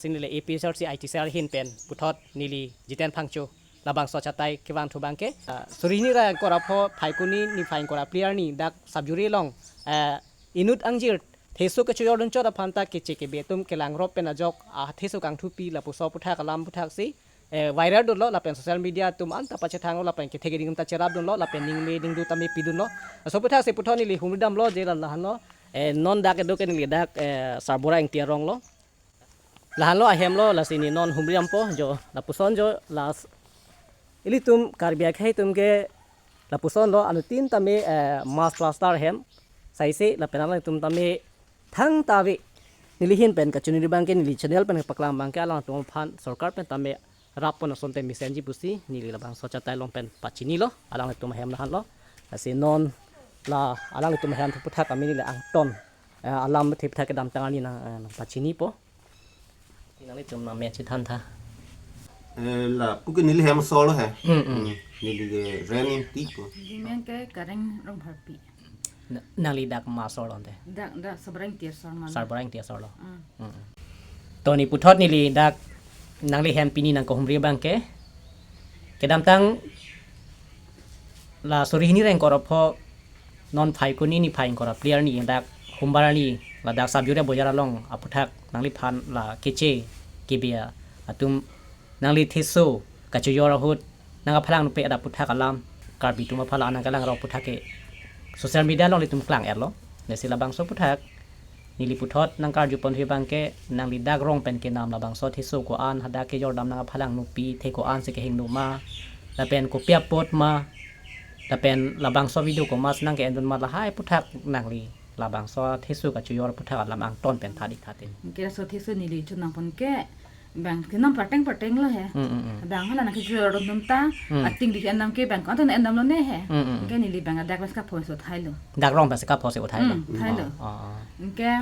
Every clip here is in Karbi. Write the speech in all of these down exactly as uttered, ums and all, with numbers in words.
Sing neli A P H L C I T cell ahin pen puthot neli Jiten Phangcho labangso achatai kevang thu abangke, ah, suri hini ra ingkoi ra pho Phaikuni niphai ingkoi ra phli arni dak Sapjuri along, ah, inut angjir theso kachojordun chot aphan ta keche kebe atum kelangrop pen ajok, ah, theso kangthupi lapuson aputhak alam aputhak si, eh, viral dunlo lapen social media atum anta pachethanglo lapen kethek keding ta cherapdunlo lapen ningme ningduk tame pidunlo. Laso aputhak si puthot neli humri damlo je la lahenlo, eh, non dak kedo ke neli dak, eh, Sarbura Ingti arong lo. Lahenlo ahem lo, lasi neli non humri dampo jo, lapuson jo las ilitum Karbi akhei atum ke lapuson lo, anuttin tame, eh, mass plaster ahem saise lapen alangtum tame thangta ave. Neli ahin pen kachiniri abangke, neli channel pen paklang abangke alangtum aphan sorkar pen tame rappon asonte mesenji pusi neli labangso achatai along pen pachinilo, alanglitum ahem lahenlo. Lasi non la alanglitum ahem aputhak kami neli angton, eh, alam aputhak kedamtang arni nang, eh, nangpachinipo. Nanglitum nangme chethantha. Eh, lapu ke neli hem asor lo he. Hmm, hmm. Hmm, neli ke Ren Ingti ko. Neli men ke Kareng Rongpharpi. Na-, nangli dak ma asor lo ante? Dak, dak Sarbura Ingti asor ma lo. Sarbura Ingti asor lo. Hmm. Hmm, hmm. To neli puthot neli dak nangli hem pini nangkehumri abangke, kedamtang la suri hini ra ingkoi ra pho, non Phaikuni niphai ingkoi ra phli arni dak Humbar arni ladak Sapjuri abojar along aputhak nangliphan la keche kebe atum nangli theso kachojor ahut nangkephalang nangpe adap aputhak alam, Karbi atum aphan la nangkelangrop aputhak ke social media along ilitum klang-etlo. Lasi labangso aputhak neli puthot nangkarjupon thu abangke, nangli dak rong pen kenam labangso theso ko-an hadak kejordam nangkephalang nangpi, the ko-an si kehingno ma, lapen kopi apot ma, lapen labangso video komat si nangke-endun ma, lahai aputhak nangli labangso theso kachojor aputhak alam angton pen tha-ik tha tin. Ke laso theso neli chonangpon ke bang kenam parteng parteng lo he. Hmm, hmm, hmm. Bang hala nangkejor atum ta, hmm, ating di endam ke bang ko-an ta endam lo ne he. Hmm, hmm, hmm. Ke neli bang dak pen si kaphonsi uthai lo. Dak rong pen si kaphonsi uthai lo. Hmm, uthai lo. Oh, oh, oh. Ke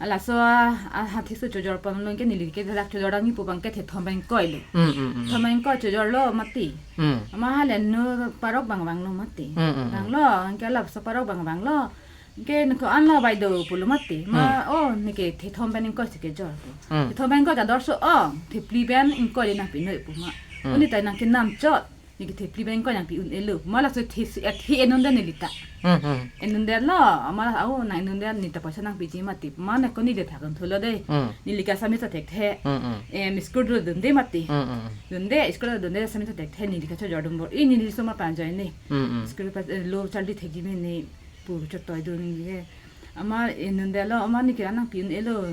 laso a, a, ha theso chojorpon lo ke neli ke dak chojor dam ni pu abangke thethom pen ingkoi lo. Hmm, hmm, hmm. Thom pen ingkoi chojor lo mati. Hmm. Amat hala nu parok bang vanglo mati. Hmm, hmm, hmm. Vanglo, ke laso parok bang vanglo. Ke nang ko-an lo bai do pulo mati. Ma, hmm, oh, neke thethom pen ingkoi si kejor pu. Hmm. Thethom pen ingkoi ta dorso ong, thephli pen ingkoi le nangpi noi pu ma. Hmm. Oni ta nangkenam chot, neke thephli pen ingkoi nangpi un-elo. Ma laso the si, eh, the enun den neli ta. Hmm, hmm. Enun den lo, ma la, oh, nang enun den neli ta poisa nangpiji mati. Ma nang ko neli thak un thulo de. Hmm. Neli ke Assamese thekthe. Hmm, hmm. Em, school do dunde mati. Hmm, hmm. Dunde, school do dunde Assamese thekthe neli kachojor dun bor-i neli so ma panjoi ne. Hmm, hmm. School pa, eh, lo charli thekji me ne. Pu chotoi dun neli ke. Amat enun detlo, amat neke nangpi un-elo.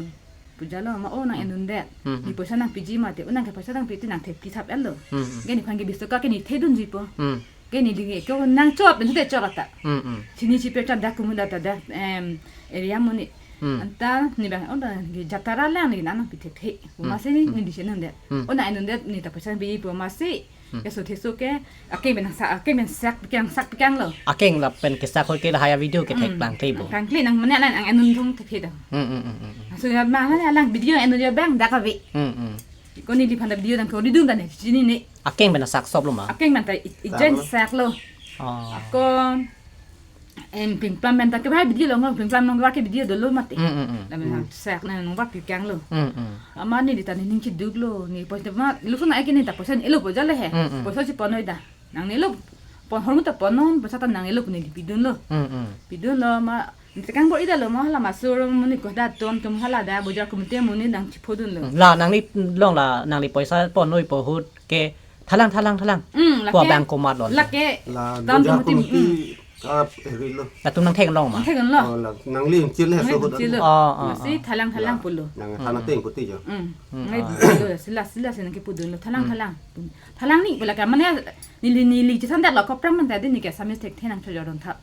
Pu jalo, amat o nang enun det. Hmm, hmm. Neli poisa nangpiji mati, o nang ke poisa nangpi ti nang thephli thap-etlo. Hmm, hmm. Ke neliphan ke bis taka ke neli thedunji po. Hmm. Ke neli ke ko nang chot, neli te chot ta. Hmm, hmm. Chini chipe chot dak kumun da ta dak, em, area monit. Hmm. Anta neli bang, o da ke jatara lang neli nangpi thekthe. Hmm. Amatsi neli, hmm, neli si enun det. Hmm. O nang enun det neli ta poisa nangpiji pu amatsi. Hmm. Ke so theso ke, akeng pen nangsak, akeng pen sak pikang, sak pikang lo. Akeng lapen kesak ahut ke lahai a video ke, hmm, thek plangkle bo. Plangkle nang mane nang enun thong thekthe ta. Hmm, hmm, hmm, hmm, hmm. So ya ma na lang video enun jo bang dak ave. Hmm, hmm. Ko neliphan ta video nang ko didun ta ne, chini ne. Akeng pen nangsak sop lo ma? Akeng pen ta i-, ijen sak lo. Oh. Ako Em, pingplam pen ta kevai video lo ngo, pingplam nong kevai ke video dolo mati. Mm, mm, mm. Lapen, mm, sak na nong kevai pikang lo. Mm, mm. Amat neli ta nening chiduk lo, neli poisa ma, lusun ai ke neli ta poisa un-elo pu jalo he. Mm, mm. Poisa chipon noi da. Nang nelo pon hormu ta pon non, poisa ta nang nelo pu neli pidun lo. Mm, mm. Pidun lo ma, neli kang bor-i detlo ma hala masur monit ko da ton tum hala da bojar committee monit nangchiphodun lo. Mm. La nangli long la nangli poisa pon noi pu ahut ke thalang, thalang, thalang. Mm, lake. Pu abang komat lo. Lake. La tam bojar committee, committee, mm, ka eri lo. Latum nangthek long ma? Nangthek lo. Oh, la, nangli ingchil he. Nangli so ingchil lo. Oh, oh, oh. Masi thalang, thalang, la, pulo. Nang, mm, thalang, mm, teng puti jo. Mm. Mm, nangli, oh, pulo, sila, sila, sila nangkepudun lo. Thalang, mm, thalang. Thalang ni, bola ka mane, neli, neli, chesan det lo, kopram man tadi neli ke Assamese thekthe nangchojor dun thap.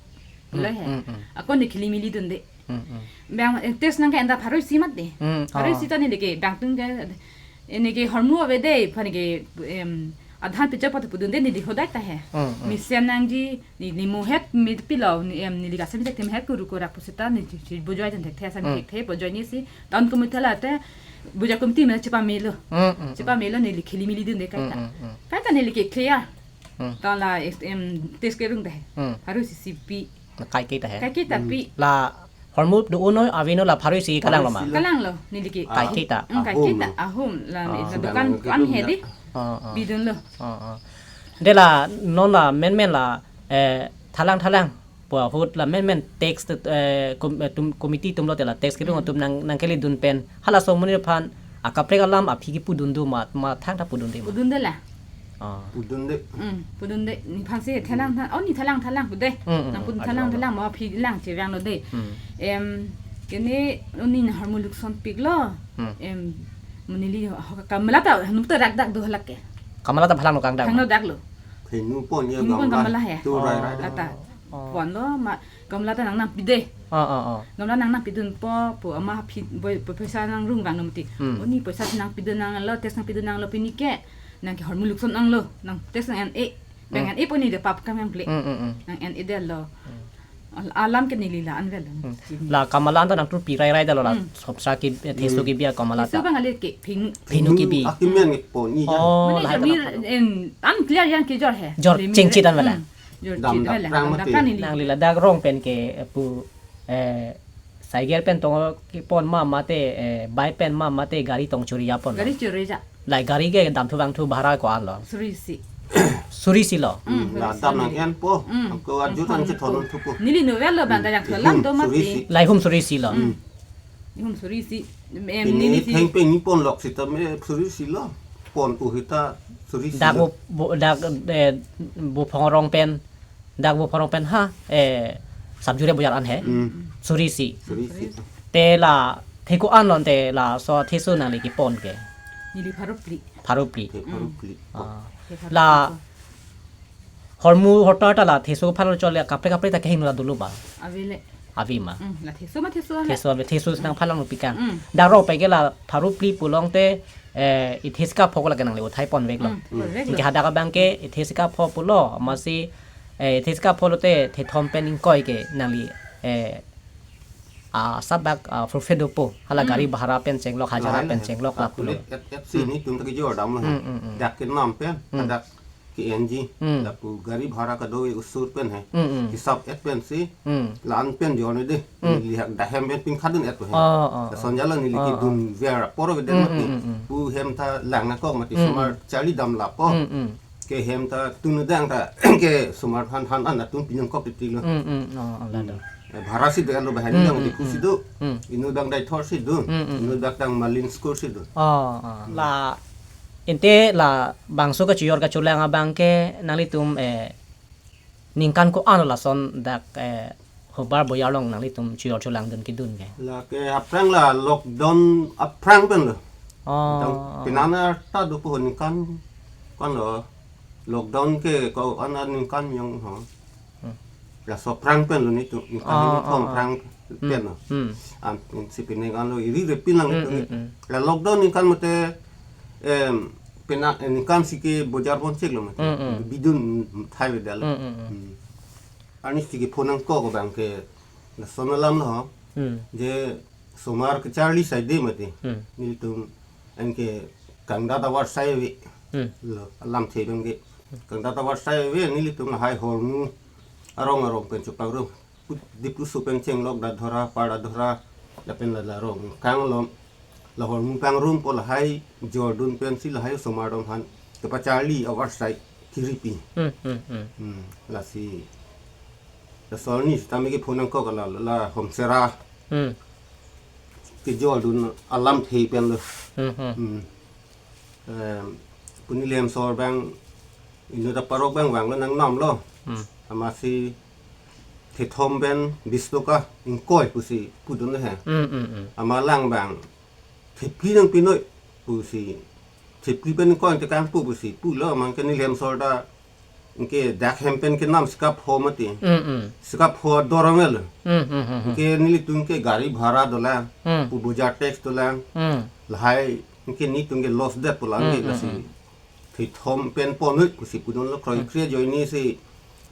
Mm, lo he. Mm, mm. Ako neli khili mili dunde. Mm, mm. Bang, eh, test nangke-en ta pharo isi mati. Mm, pharo isi, oh, ta neli ke, bang tung ke, eh, neli ke hormu ave de, phan ke, em, adhan pejok pat pudun de neli hodai ta he. Mm, mm. Mesen nangji, neli, neli muhet, mi pilo, neli, em, neli ke Assamese thekthe muhet kuru korak pusita, neli, neli bojoi jan thekthe, Assamese, mm, thekthe, bojoi ni si, town committee la te, bojar committee me chepamelo. Mm, mm, mm. Chepamelo neli khili mili dunde kaita. Mm, mm, mm. Kaita neli ke clear. Hmm. Ta la, em, test kerung ta he. Hmm. Harus isi pi. Kaike ta he. Kaike ta pi. Hmm. La Hormu do-un noi, aveno la pharo isi kalang lo ma? Pharo isi lo. Kalang lo, neli ke. Kaiketa. Hmm, kaiketa. Ahum. Ahum, la, ah, la dukan ko-an he dei. Ah, ah. Pidun lo. Ah, ah. De la, non la, menmen la, eh, thalang thalang pu ahut la menmen tax, eh, kom-, eh, tum, committee atum lote la tax kedung atum nang, nangkele dun pen. Halaso amonit aphan akaprek alam aphi kepu dun do ma, ma thangta pu dun de ma? Pu dun de la. Ah. Pu dun de. Hmm, pu dun de. Nephan si thalang thalang, oh, ne thalang thalang pu dei. Hmm, hmm, nang pu hmm, thalang ajo thalang ma aphi lang chevang lo dei. Hmm. Em, kene, oh, ne hormu lukson pik lo. Hmm. Em, mo neli ho, ho, Kamala ta, num ta rak dak do halake. Kamala ta phalang lo kangdak. Kangdak lo. Phinu pon ya. Phinu pon gamla. Gamla he. Tu rai rai. Oh. Lata. Oh. Pon lo ma gamla ta nang nangpi dei. Oh, oh, oh. Gamla nang nangpidunpo pu amat aphi boi, boi poisa nangrung vang lo mati. Hmm. Oh, ne poisa si nangpidun nanglo, tax nangpidun nanglo pini ke. Nang ke hormu lukson nanglo, nang tax nang-en-e. Bang, hmm, en-e pon ne de pap kam yang ple. Hmm, hmm, hmm. Nang-en-e detlo. Hmm. Al-, alam ke neli la-an vel. Hmm. Sini. La Kamala anta nangtum pi rai rai detlo la. Hmm. Sopsa ke, eh, Theso, hmm, kebi a Kamala ta. Theso bang ale ke phinu. Phinu kebi. Akimen ke pon ne ya. Oh, mane lahai jami ta nangpon. En, an clear yang kejor he. Jor, lemi chengchit re-, an vala. Hmm. Jor dam chit dap vala. Prang dam dap mati. Prang neli. Nangli ladak rong pen ke, eh, pu, eh, cycle pen tong kepon ma mate, eh, bike pen ma mate gari tong chori apon lo. Gari chori ja. Lai gari ke damthu vangthu bhara ko-an lo? Suri isi. Suri isi lo? Hmm, hmm, suri isi la dam lo nang neli. En po. Hmm. Ako aju tang si thon thupo. Neli novel lo bang ta yang, hmm, thalang do mati. Suri isi. Lahai hum suri isi lo? Hmm. Hum suri isi. Em, pini neli si theng pini pon lok sita me suri isi lo. Pon pu hita suri isi lo. Dak bo, bo, dak, eh, Bophong arong pen. Dak Bophong arong pen ha, eh, Sabjure bojar an he. Hmm. Suri isi. Suri isi. Te la, the ko-an lo te laso Theso nangli kepon ke? Neli pharo phli. Pharo phli. The pharo phli. Ah. The pharo phli. La, hormu hortar ta la Theso aphan chole kaprek kaprek ta kehingno la dolo ba? Ave le. Ave ma? Hmm, la Theso ma Theso le. Theso ave, Theso si nangphalang lo pikang. Hmm. Dak rong pen ke la pharo phli pulote, eh, Theso kapho ko la ke nangli uthai ponvek lo. Hmm, ponvek lo. Anke hadak abang ke Theso kapho pulo, amatsi, eh, Theso kapho lote thethom pen ingkoi ke nangli, eh, ah, sabak, ah, forfeit dopo. Hala, hmm, gari bhara pen chenglok, hajara, lahai pen, lahai, chenglok la pulo. Calculate et, et si, hmm, netum ta kejor dam lo he. Hmm, hmm, hmm. Dak kenam pen, hmm, dak ke-enji, hmm, lapu gari bhara kado-i usur pen he. Hmm, hmm. Hisap et pensi, hmm, la-an pen jor ne dei. Hmm. Neli hak dahem pen pinkhat dun et po he. Oh, oh, oh. Lason jalo neli, oh, oh, kedun ver apor ke den, hmm, mati. Hmm, hmm, hmm. Pu hem ta lang nangkok mati, hmm, hmm, somar charli dam lapo. Hmm, hmm. Ke hem ta tun dang ta ke somar han han an atum pinangkok titi lo. Hmm, hmm. Oh, oh, la do. Hmm. Eh, bhara si do, alo bahani, hmm, dang, hmm, di kusi, hmm, do. Hmm. Inut bang Deithor si do. Hmm, hmm. Inut bang tang Malin School si do. Oh, oh. Hmm. La, ante labangso kachejor kachelang abang ke nanglitum, eh, ningkan ko-an lason dak, eh, Hobar bojar along nanglitum chejor chelang dun kedun ke? La ke aphrang la lockdown aphrang pen lo. Oh. Tang penang arta dopo ningkan ko-an lo. Lockdown ke ko-an ningkan yang ho. Hmm. Laso aphrang pen lo netum, ningkan, oh, hini, oh, thom, oh, aphrang pen lo. Hmm. An, si penang an lo iri re pin lang, hmm, netum, hmm, hmm. La lockdown ningkan mate, em, penang, eh, ningkan si ke bojar pon chek lo mate. Hmm, hmm. Bidun thai le dal. Hmm, hmm, hmm. Hmm. Arni si kephone nangkok abang ke lason alam lo ho. Hmm. Je somar kecharli sai dei mati. Hmm. Nelitum anke kangdat avarsai ave. Hmm. Lo, alamthe abang ke. Kangdat avarsai ave, nelitum lahai hormu arong arong pen chepangrum. Put Dipluso pen chenglok Dadhora, Par Dadhora, lapen la, la rong kanglo. La hormu pangrumpo, lahai jordun pensi lahai osomar atum aphan kepacharli avarsai kiripi. Hmm, hmm, hmm. Hmm, lasi. Laso arni sitame kephone nangkok la, la, la Homsera. Hmm. Kejordun alamthe pen lo. Hmm, hmm. Hmm. Em, pu neli hem asor abang, inut ta parok abang vanglo nangnomlo. Hmm. Amatsi thethom pen bis toka ingkoi pusi pudun he. Hmm, hmm, hmm. Amat lang abang, thephli nangpi noi pusi, thephli pen ingkoi tekang pu pusi pulo, amat ke neli hem asor ta, anke dak hem pen kenam sikap ho mati. Mm, mm. Sikap ho dorong el. Mm, mm, mm, mm. Anke nelitum ke gari bhara dolang, mm, pu bojar tax dolang. Mm. Lahai anke netum ke loss det pulang, mm, ke, mm, lasi. Mm. Thethom pen pon noi pusi pudunlo, kroi, mm, kre ajoine si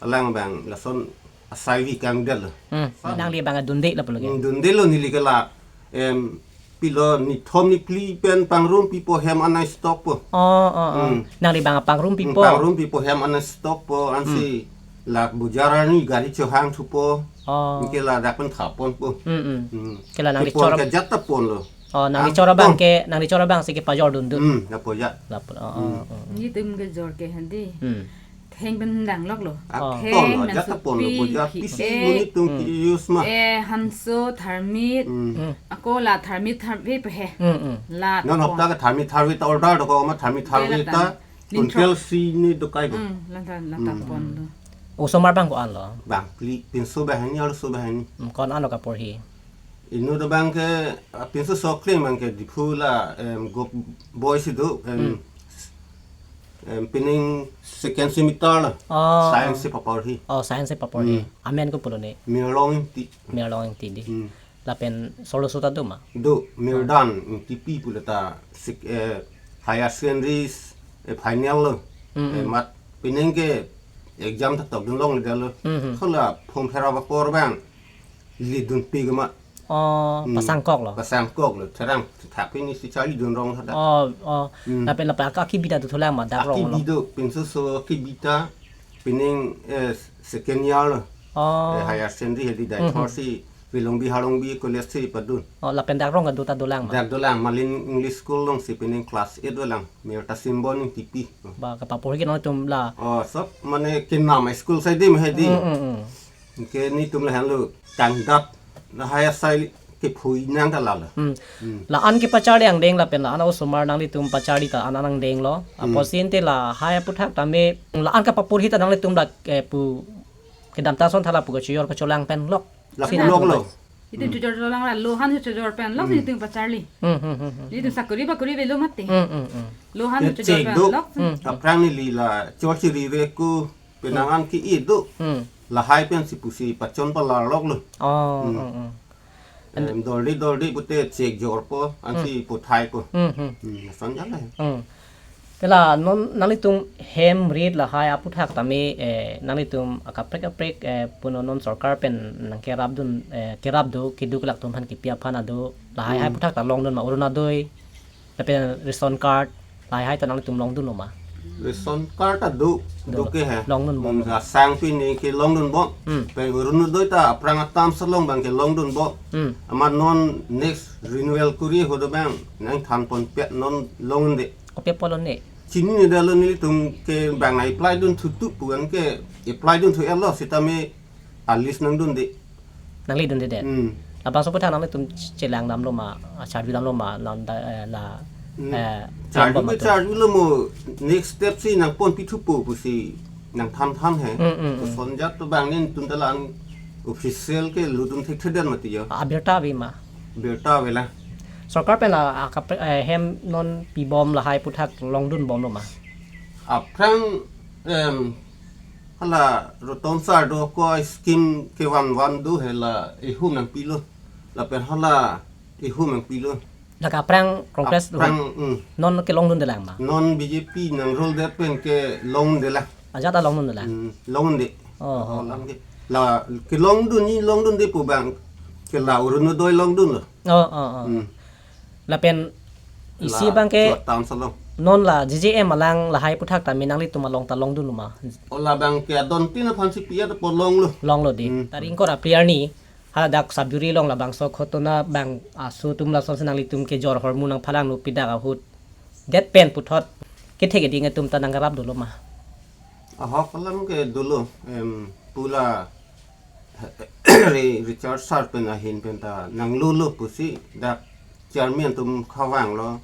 alang abang lason asai vi kangdetlo. Hmm. Sa- Nangli abang adunde lapulo ke? Hmm, dundelo, neli ke la, em, pilo, nithom niphli pen pangrumpipo, hem anai stokpo. Oh, oh, oh. Hmm. Nangli abang pangrumpipo? Hmm, pangrumpipo, hem anai stokpo, ansi, hmm, la bojar arni gari chohang thupo. Oh. Anke ladak pen tha ponpo. Hmm, hmm. Hmm. Ke la nangli kepon chor ke jat ta ponlo. Oh, nangli chor abang ke, nangli chor abang si kepajor dundun. Hmm, lapu jat. Lapu, oh, oh, hmm, oh. Nelitum kejor ke hadi. Hmm. Theng pen dang loklo. Ah, oh. Theng ponlo, pen jat ta ponlo, supi, pujat pisi eh, monit atum, hmm, ke-use ma. Eh, hanso, tharmit. Hmm. Hmm. Ako la tharmit, tharmit pe he. Hmm, hmm. La non ta hopta pon. Ke tharmit, tharmit ta order dokok ma tharmit, tharmit ta. Ke la ta. Linthro. Kuntel si ni dokai ko. Hmm, la ta, la ta, hmm, ponlo. Osomar abang ko-an lo? Bang phli, pinso banghini, arloso banghini. Hmm, ko-an lo kaporhi? Inut abang ke, ah, pinso sokling abang ke Diphu la, em, Gop Boy si do, em, hmm, em, pining second semester la. Oh, science, oh, si paporhi. Oh, science si paporhi. Hmm. Amen ko pulo ne? Mirlong Ingti. Mirlong Ingti di. Hmm. Lapen solo sota do ma? Do, Mirdan, Ingtipi pulo ta, sik-, eh, higher secondary, eh, final lo. Hmm, eh, hmm. Mat pining ke exam ta tokdun longledetlo. Hmm, hmm. Hala form fill up apor abang lidunpi ke ma. Oh, hmm, pasangkok lo? Pasangkok lo. Therang thak pini si charlidun rong hadak. Oh, oh. Hmm. Lapen lapen aka kibi ta dothulang ma, dak rong lo? Akibi do, pinso so kibi ta, pining, eh, second year lo. Oh. Eh, higher secondary hadi, hmm, Deithor, hmm, si Wilongbi Harlongbi College si padun. Oh, lapen dak rong kedo ta dolang ma? Dak dolang, Malin English School along si pining class eight dolang. Mir ta Simbon Ingtipi. Ba, kapaporhi ke nangtum la? Oh, sob mane kenam school side ma hadi. Hmm, hmm, hmm. Anke nelitum lahenlo kangdat, lahai asai kephui nang ta lalo. Hmm. Hmm. La-an kepacharli angdeng lapen la-an osomar nanglitum pacharli ta an an angdeng lo. Hmm. Apotsi ante lahai aphuthak tame la-an kapaporhi ta nanglitum la, eh, pu kedamtang ason tha lapu kachojor kacholang pen lok. Lapu si lok nangtum lo. Itum, hmm, chojor cholang la, lo-an chojor pen lok, hmm, si itum pacharli. Hmm, hmm, hmm, hmm. Itum sakori bakori avelo mati. Hmm, hmm, hmm. Lo-an, eh, chojor pen lok. Hmm. Aphrang neli la chorchiri re ku penang, hmm, an ke-i do. Hmm. Lahai pensi pusi pachon palar loklo. Oh, hmm, oh, oh. Em, doldi doldi pute chek jorpo, ansi, hmm, puthaipo. Hmm, hmm. Hmm, lason jala. Hmm. Te la non nanglitum hem rit lahai aphuthak tame, eh, nanglitum akaprek kaprek, eh, punon non sorkar pen nangkerapdun, eh, kerap do, keduk lak atum aphan kipi aphan ado, lahai, hmm, hai aphuthak ta longdun ma, Orunodoi, lapen ration card, lahai hai ta nanglitum longdunlo ma? Ration card ta do, do, do ke he. Longdunbom. Hmm, asang pini ke longdunbom. Hmm. Pen Orunodoi ta aphrang atam salong abang ke longdunbom. Hmm. Amat non next renewal kuri ahut abang nangthan ponpe, non longdunde. Kopi apotlo ne? Chininedetlo, nelitum ke bang na-apply dunthu tu pu an ke apply dunthu-etlo sitame a-list nangdunde. Nanglidundedet? Hmm. Labangso aphuthak nanglitum chelang damlo ma, ah, charju damlo ma, nang da, eh, la, hmm, eh, charju bom ke atum? Charjulo mo, next step si nangponpi thupo pusi nangthan than he. Hmm, hmm, hmm. Lason jat to bang nelitum ta la-an official ke lutdun thekthedet mati jo. Ah, birta ave ma? Birta avelang. Sorkar pen la, ah, kap-, eh, hem non pibom lahai aphuthak longdunbomlo ma? Aphrang, em, hala Roton sar dokok scheme kevan van do he, la ihum nangpilo. Lapen hala ihum nangpilo. La ke aphrang Congress do. Aphrang, hmm. Non ke longdundelang ma? Non B J P nang-rule det pen ke longdundelang. Ajat ta longdundelang? Hmm, longdunde. Oh, oh. Alam ke. La kelongdun ni longdunde pu abang ke la Orunodoi longdunlo. Oh, oh, oh. Hmm. Lapen isi, la abang ke chuat tam salong. Non la J J M alang lahai aphuthak tame nanglitum along ta longdunlo ma? O, labang ke adon tin aphan si pi-et apot longlo. Longlo di. Hmm. Tarik ingkoi ra phli arni, haladak Sapjuri along labangso Khotona abang aso atum lasonsi nanglitum kejor ahormu nangphalangno pi dak ahut det pen puthot kethek keding atum ta nangkerap dolo ma? Ahok alam ke dolo, em, pu la Ri-, Richard sar pen ahin pen ta nanglolo pusi dak chairman atum kevanglo,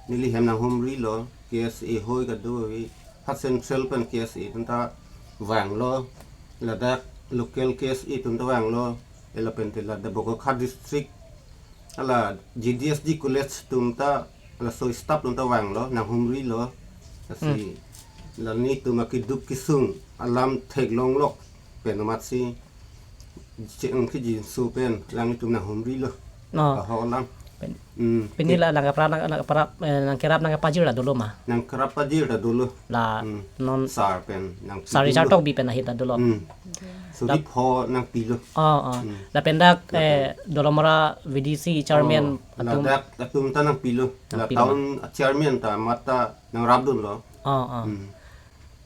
neli hem nanghumrilo, K S A hoi kado ave, ha central pen K S A atum ta vanglo, ladak local K S A atum ta vanglo, lapen te ladak Bokakhat district, hala G D S D college atum ta, laso staff atum ta vanglo, nanghumrilo. Lasi, hmm, la nelitum akeduk kesung alam theklong lok pen amatsi cheng kejinso pen alangtum nanghumrilo. Oh. Ahok alam. Pen-, hmm, pini la nangkapra-, nang-, nangkapra-, eh, nangkerap nangkapajir ta dolo ma? Nangkerap pajir ta dolo. La, hmm, non sar pen nang sar Richard Tokbi pen ahin ta dolo. Hmm. Suri pho nangpilo. Oh, oh. Hmm. Lapen dak, lapen, eh, Dolamara V D C chairman, oh, atum. Ladak atum ta nangpilo. La nangpilo. Town chairman ta amat ta nangrapdunlo. Oh, oh. Hmm.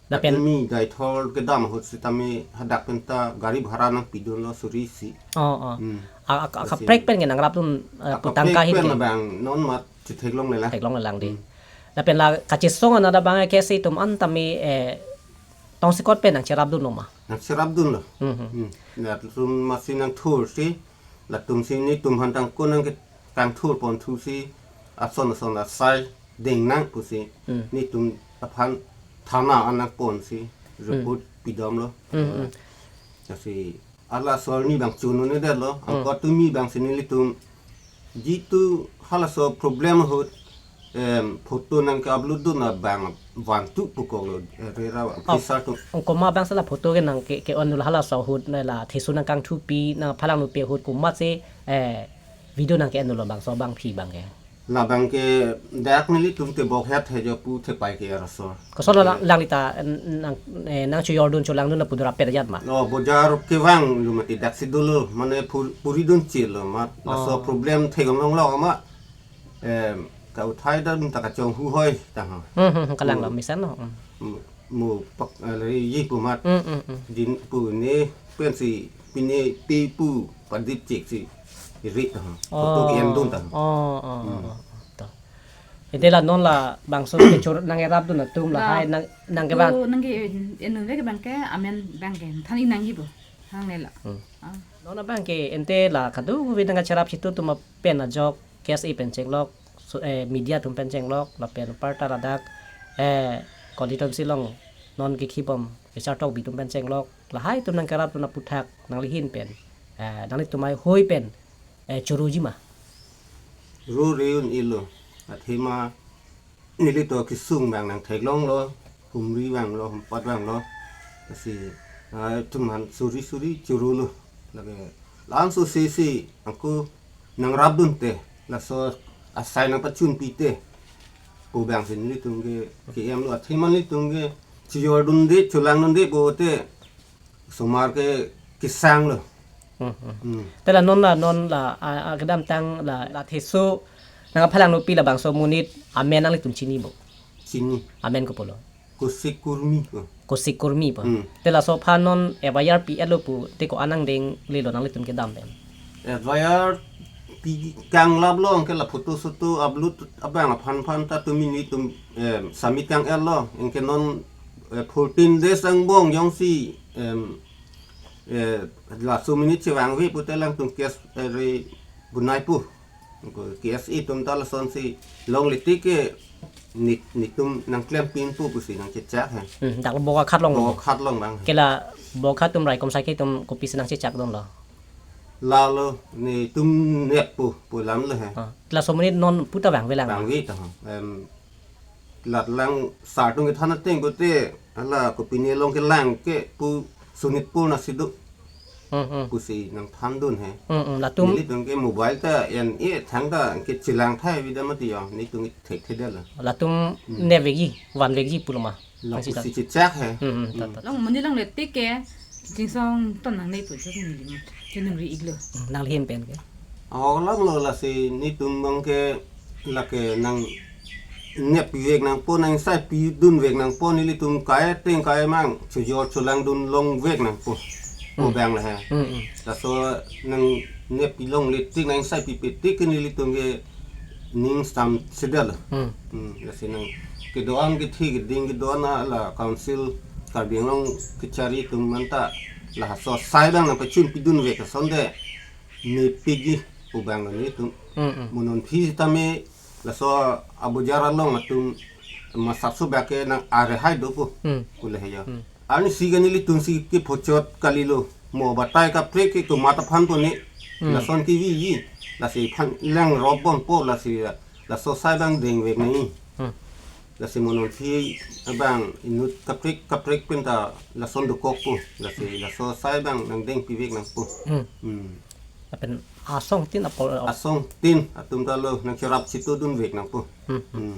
Lapen Kami daithor kedam ahut sitame hadak penta gari bhara nangpidunlo suri isi. Oh, oh. Hmm. A, a, a, Lasi kaprek pen ke nangrapdun, eh, pu tangka Akaprek ahin pen ke. Abang non mat chitheklonglelang. Theklonglelang dei. Hmm. Lapen la kachesong anat abang ke si atum an tame, eh, tongsekot pen nangcherapdunlo ma. Nangcherapdunlo. Hmm, hmm. Hmm. Latum masi nangthursi, latumsi nelitum aphan tangko nangkangthurponthusi, ason ason asai deng nang pusi, Hmm. nelitum aphan thana an nangponsi, Hmm. report pidamlo. Hmm, hmm. Lasi, ala asor ni bang chununedetlo, Hmm. angko tumi bangsi nelitum, jitu halaso problem ahut, em, photo nangke-upload dun abang vantu pukoklo, eh, rera Oh, officer atum. Angko ma bangsi la photo ke nangke, ke-onlo halaso ahut na la theso nangkangthupi nangphalangnopi ahut komatsi, eh, video nangke-enlo bangso abangpi abang ke. Labang ke dak nelitum tebok het he jo pu thepai ke arasor. Koson la, eh, langlita, n-, nang, eh, nangchojordun cholangdun lapu do rapet ajat ma. Oh, bojar kevanglo mati daksi dolo, mane pur-, puridunchelo ma. Laso Oh. problem theklonglok ma. Em, kauthai dan ta kachonghu hoi ta ha. Hmm, hmm, hmm, kalanglo Hmm. misan no. Hmm. Mo, mo pak, eh, le, yi pu mat. Hmm, hmm, hmm. Din pu ne pensi pine pi pu padip chek si ri ta ha. Photo Oh. ke-endun ta ha. Oh, oh, Hmm. oh, oh. To. Ante la non la bangso kechor nangerapdun atum La. lahai nang, nangkevang. Yo, nangke-en, enun vek abang ke amen abang ke than-ik nangji bo. Hangne la. Hmm. Ah. Non abang ke ante la kadokave nangkacherap chitu atum pen ajok K S A pen chenglok, so, eh, media atum pen chenglok, lapen aparta ladak, eh, constituency along non kekhibom kechartokbi atum pen chenglok, lahai atum nangkerapdun aphuthak nanglihin pen, eh, nanglitum ahoi pen, eh, choruji ma. Ru reun ilo, athema neli to kesung abang nangtheklonglo, humri abanglo, humpat abanglo. Lasi, ah, atum aphan suri suri chorulo. Lake, langsung sisi, angko nangrapdunte, laso asai nangpachunpite. Pu abangsi nelitum ke, ke-emlo, athema nelitum ke, chojordunde, cholangdunde, pote, osomar ke kesanglo. Hmm, hmm. Hmm. Te la non la, non la, a, a, kedamtang la, la theso nangphalangnopi labangso amonit amen nanglitum chini bo? Chini. Amen kopulo? Kosik Kurmi ko. Kosik Kurmi po. Hmm. Te laso aphan non F I R pi-etlo pu, te ko-an nangdenglelo nanglitum kedam pen? F I R pi kanglaplo, anke la photo soto upload abang aphan aphan ta tumi nelitum, em, submit kang-etlo, anke non, eh, fourteen days angbong jongsi, em, eh, laso amonit chevangve pute alangtum case, eh, re bunai pu. Ko K S A atum ta lasonsi longle tik ke nit, nelitum nangklempinpo pusi nangchechak he. Hmm, dak bok akhat along. Bok akhat along abang. Ke la bok akhat atum raikom asai ke atum kopisi nangchechakdunlo? Lalo nelitum neppo pu alam le he. Ah, laso amonit non puta vangvelang? Vangve ta ha. Em, lat lang sar atum kethan ateng pote, hala kopine along kelang ke pu Sonitpur nasi do. Hmm, hmm. Pusi nangthandun he. Hmm, hmm. Latum Nelitum ke mobile ta en-e thangta ke chelang thai vida mati yo, nelitum ke thekthedetlo. Latum Hmm. nepvekji, vanvekji pulo ma? La Nangsi pusi chechak he. Hmm, hmm, ta, Hmm. ta, ta. Along amonit longle tik ke, jingsong ton nangne pu chok neli ma. Chiningri-iklo. Hmm, nanglihin pen ke. Alam lo lasi nelitum abang ke lake nangnepvek nangpo, nangsai pidunvek nangpo, nelitum kai ateng kai mang chojor cholangdun longvek nangpo. Hmm. Pu abang le he. Hmm, hmm. Laso nangneppi longle tik, nangsai pipe tik ke nelitum ke ning stamsedetlo. Hmm. Hmm, lasi nang kedo-an kethe keding kedo-an la council Karbi Anglong kachari atum anta laso asai abang nangpachunpidunvek asonte mepikji pu abang nelitum. Hmm, hmm. Mo non aphi sitame laso abojar along atum masapso bak ke nang arehai dopo. Hmm. Pu le he yo. Hmm. Arnisi ke nelitumsi kephochot kalilo. Mo batai kaprek ke komat aphan pone. Hmm. Lason keviji. Lasi aphan lang rop bompo lasi laso asai abang dengvek nangji. Hmm. Lasi mo non aphi abang inut kaprek kaprek penta lason dokokpo. Lasi laso asai abang nangdengpivek nangpo. Hmm. Hmm. Lapen asongtin apor Asongtin atum ta lo nangcherap chitodunvek nangpo. Hmm, hmm. Hmm.